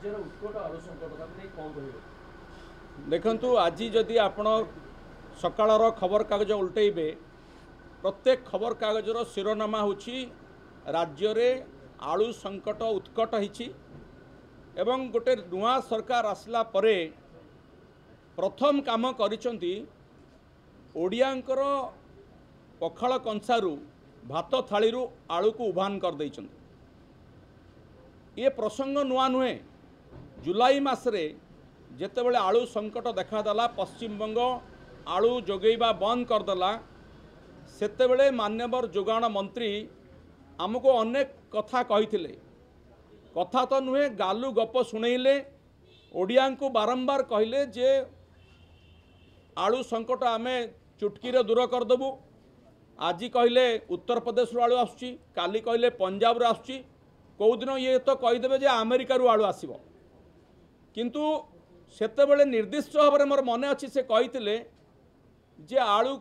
ରାଜ୍ୟର ଉତ୍କଟ ଆଳୁ ସଙ୍କଟ, ତାକୁ ନେଇ କ'ଣ କହିବେ? ଦେଖନ୍ତୁ, ଆଜି ଯଦି ଆପଣ ସକାଳର ଖବରକାଗଜ ଉଲଟେଇବେ, ପ୍ରତ୍ୟେକ ଖବରକାଗଜର ଶିରୋନାମା ହେଉଛି ରାଜ୍ୟରେ ଆଳୁ ସଙ୍କଟ ଉତ୍କଟ ହେଇଛି। ଏବଂ ଗୋଟେ ନୂଆ ସରକାର ଆସିଲା ପରେ ପ୍ରଥମ କାମ କରିଛନ୍ତି, ଓଡ଼ିଆଙ୍କର ପଖାଳ କଂସାରୁ, ଭାତ ଥାଳିରୁ ଆଳୁକୁ ଉଭାନ କରିଦେଇଛନ୍ତି। ଏ ପ୍ରସଙ୍ଗ ନୂଆ ନୁହେଁ। ଜୁଲାଇ ମାସରେ ଯେତେବେଳେ ଆଳୁ ସଙ୍କଟ ଦେଖାଦେଲା, ପଶ୍ଚିମବଙ୍ଗ ଆଳୁ ଯୋଗାଇବା ବନ୍ଦ କରିଦେଲା, ସେତେବେଳେ ମାନ୍ୟବର ଯୋଗାଣ ମନ୍ତ୍ରୀ ଆମକୁ ଅନେକ କଥା କହିଥିଲେ। କଥା ତ ନୁହେଁ, ଗାଲୁ ଗପ ଶୁଣେଇଲେ। ଓଡ଼ିଆଙ୍କୁ ବାରମ୍ବାର କହିଲେ ଯେ ଆଳୁ ସଙ୍କଟ ଆମେ ଚୁଟକିରେ ଦୂର କରିଦେବୁ। ଆଜି କହିଲେ ଉତ୍ତରପ୍ରଦେଶରୁ ଆଳୁ ଆସୁଛି, କାଲି କହିଲେ ପଞ୍ଜାବରୁ ଆସୁଛି, କେଉଁଦିନ ଇଏ ତ କହିଦେବେ ଯେ ଆମେରିକାରୁ ଆଳୁ ଆସିବ। କିନ୍ତୁ ସେତେବେଳେ ନିର୍ଦ୍ଦିଷ୍ଟ ଭାବରେ ମୋର ମନେ ଅଛି, ସେ କହିଥିଲେ ଯେ ଆଳୁ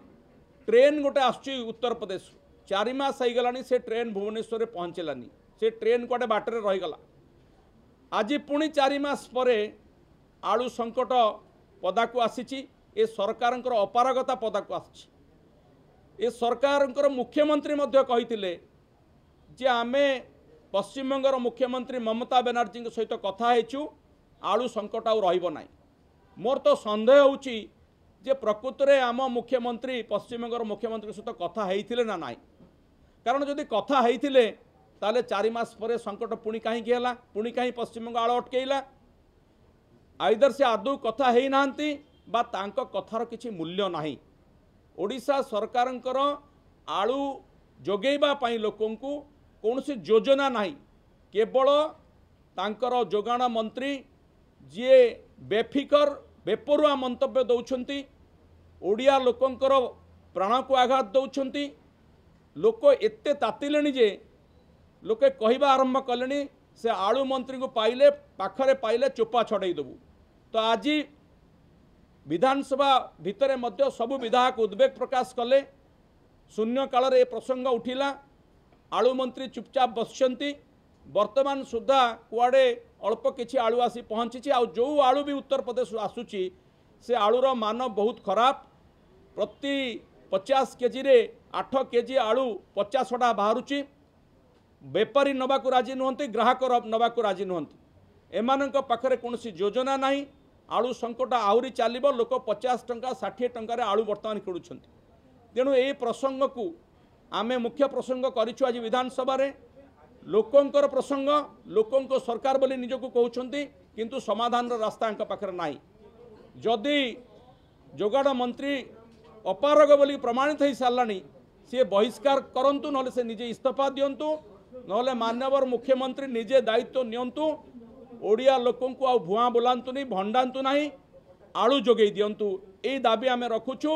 ଟ୍ରେନ୍ ଗୋଟେ ଆସୁଛି ଉତ୍ତରପ୍ରଦେଶରୁ। 4 ମାସ ହେଇଗଲାଣି, ସେ ଟ୍ରେନ୍ ଭୁବନେଶ୍ୱରରେ ପହଞ୍ଚିଲାନି। ସେ ଟ୍ରେନ୍ କୁଆଡ଼େ ବାଟରେ ରହିଗଲା। ଆଜି ପୁଣି 4 ମାସ ପରେ ଆଳୁ ସଙ୍କଟ ପଦାକୁ ଆସିଛି। ଏ ସରକାରଙ୍କର ଅପାରଗତା ପଦାକୁ ଆସିଛି। ଏ ସରକାରଙ୍କର ମୁଖ୍ୟମନ୍ତ୍ରୀ ମଧ୍ୟ କହିଥିଲେ ଯେ ଆମେ ପଶ୍ଚିମବଙ୍ଗର ମୁଖ୍ୟମନ୍ତ୍ରୀ ମମତା ବାନାର୍ଜୀଙ୍କ ସହିତ କଥା ହେଇଛୁ, ଆଳୁ ସଙ୍କଟ ଆଉ ରହିବ ନାହିଁ। ମୋର ତ ସନ୍ଦେହ ହେଉଛି ଯେ ପ୍ରକୃତରେ ଆମ ମୁଖ୍ୟମନ୍ତ୍ରୀ ପଶ୍ଚିମବଙ୍ଗର ମୁଖ୍ୟମନ୍ତ୍ରୀଙ୍କ ସହିତ କଥା ହେଇଥିଲେ ନା ନାହିଁ। କାରଣ ଯଦି କଥା ହେଇଥିଲେ, ତାହେଲେ 4 ମାସ ପରେ ସଙ୍କଟ ପୁଣି କାହିଁକି ହେଲା? ପୁଣି କାହିଁ ପଶ୍ଚିମବଙ୍ଗ ଆଳୁ ଅଟକେଇଲା? ଆଇଦର ସେ ଆଦୌ କଥା ହେଇନାହାନ୍ତି ବା ତାଙ୍କ କଥାର କିଛି ମୂଲ୍ୟ ନାହିଁ। ଓଡ଼ିଶା ସରକାରଙ୍କର ଆଳୁ ଯୋଗାଇବା ପାଇଁ ଲୋକଙ୍କୁ କୌଣସି ଯୋଜନା ନାହିଁ। କେବଳ ତାଙ୍କର ଯୋଗାଣ ମନ୍ତ୍ରୀ ଯିଏ ବେଫିକର, ବେପରୁଆ ମନ୍ତବ୍ୟ ଦେଉଛନ୍ତି, ଓଡ଼ିଆ ଲୋକଙ୍କର ପ୍ରାଣକୁ ଆଘାତ ଦେଉଛନ୍ତି। ଲୋକ ଏତେ ତାତିଲେଣି ଯେ ଲୋକେ କହିବା ଆରମ୍ଭ କଲେଣି, ସେ ଆଳୁ ମନ୍ତ୍ରୀଙ୍କୁ ପାଇଲେ, ପାଖରେ ପାଇଲେ ଚୋପା ଛଡ଼େଇ ଦେବୁ। ତ ଆଜି ବିଧାନସଭା ଭିତରେ ମଧ୍ୟ ସବୁ ବିଧାୟକ ଉଦ୍ବେଗ ପ୍ରକାଶ କଲେ। ଶୂନ୍ୟ କାଳରେ ଏ ପ୍ରସଙ୍ଗ ଉଠିଲା। ଆଳୁ ମନ୍ତ୍ରୀ ଚୁପଚାପ ବସିଛନ୍ତି। ବର୍ତ୍ତମାନ ସୁଦ୍ଧା କୁଆଡ଼େ ଅଳ୍ପ କିଛି ଆଳୁ ଆସି ପହଞ୍ଚିଛି। ଆଉ ଯେଉଁ ଆଳୁ ବି ଉତ୍ତରପ୍ରଦେଶରୁ ଆସୁଛି, ସେ ଆଳୁର ମାନ ବହୁତ ଖରାପ। ପ୍ରତି 50 କେଜିରେ 8 କେଜି ଆଳୁ ପଚାସଢ଼ା ବାହାରୁଛି। ବେପାରୀ ନେବାକୁ ରାଜି ନୁହନ୍ତି, ଗ୍ରାହକ ନେବାକୁ ରାଜି ନୁହନ୍ତି। ଏମାନଙ୍କ ପାଖରେ କୌଣସି ଯୋଜନା ନାହିଁ। ଆଳୁ ସଙ୍କଟ ଆହୁରି ଚାଲିବ। ଲୋକ 50 ଟଙ୍କା, 60 ଟଙ୍କାରେ ଆଳୁ ବର୍ତ୍ତମାନ କିଣୁଛନ୍ତି। ତେଣୁ ଏହି ପ୍ରସଙ୍ଗକୁ ଆମେ ମୁଖ୍ୟ ପ୍ରସଙ୍ଗ କରିଛୁ ଆଜି ବିଧାନସଭାରେ। ଲୋକଙ୍କର ପ୍ରସଙ୍ଗ, ଲୋକଙ୍କ ସରକାର ବୋଲି ନିଜକୁ କହୁଛନ୍ତି, କିନ୍ତୁ ସମାଧାନର ରାସ୍ତା ୟାଙ୍କ ପାଖରେ ନାହିଁ। ଯଦି ଯୋଗାଣ ମନ୍ତ୍ରୀ ଅପାରଗ ବୋଲି ପ୍ରମାଣିତ ହୋଇସାରିଲାଣି, ସିଏ ବହିଷ୍କାର କରନ୍ତୁ, ନହେଲେ ସେ ନିଜେ ଇସ୍ତଫା ଦିଅନ୍ତୁ, ନହେଲେ ମାନ୍ୟବର ମୁଖ୍ୟମନ୍ତ୍ରୀ ନିଜେ ଦାୟିତ୍ୱ ନିଅନ୍ତୁ। ଓଡ଼ିଆ ଲୋକଙ୍କୁ ଆଉ ଭୁଆଁ ବୁଲାନ୍ତୁନି, ଭଣ୍ଡାନ୍ତୁ ନାହିଁ, ଆଳୁ ଯୋଗାଇ ଦିଅନ୍ତୁ। ଏଇ ଦାବି ଆମେ ରଖୁଛୁ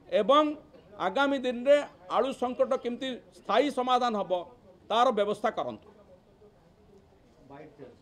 ଏବଂ ଆଗାମୀ ଦିନରେ ଆଳୁ ସଙ୍କଟ କେମିତି ସ୍ଥାୟୀ ସମାଧାନ ହେବ, ତାର ବ୍ୟବସ୍ଥା କରନ୍ତୁ। ବାଇଟ୍।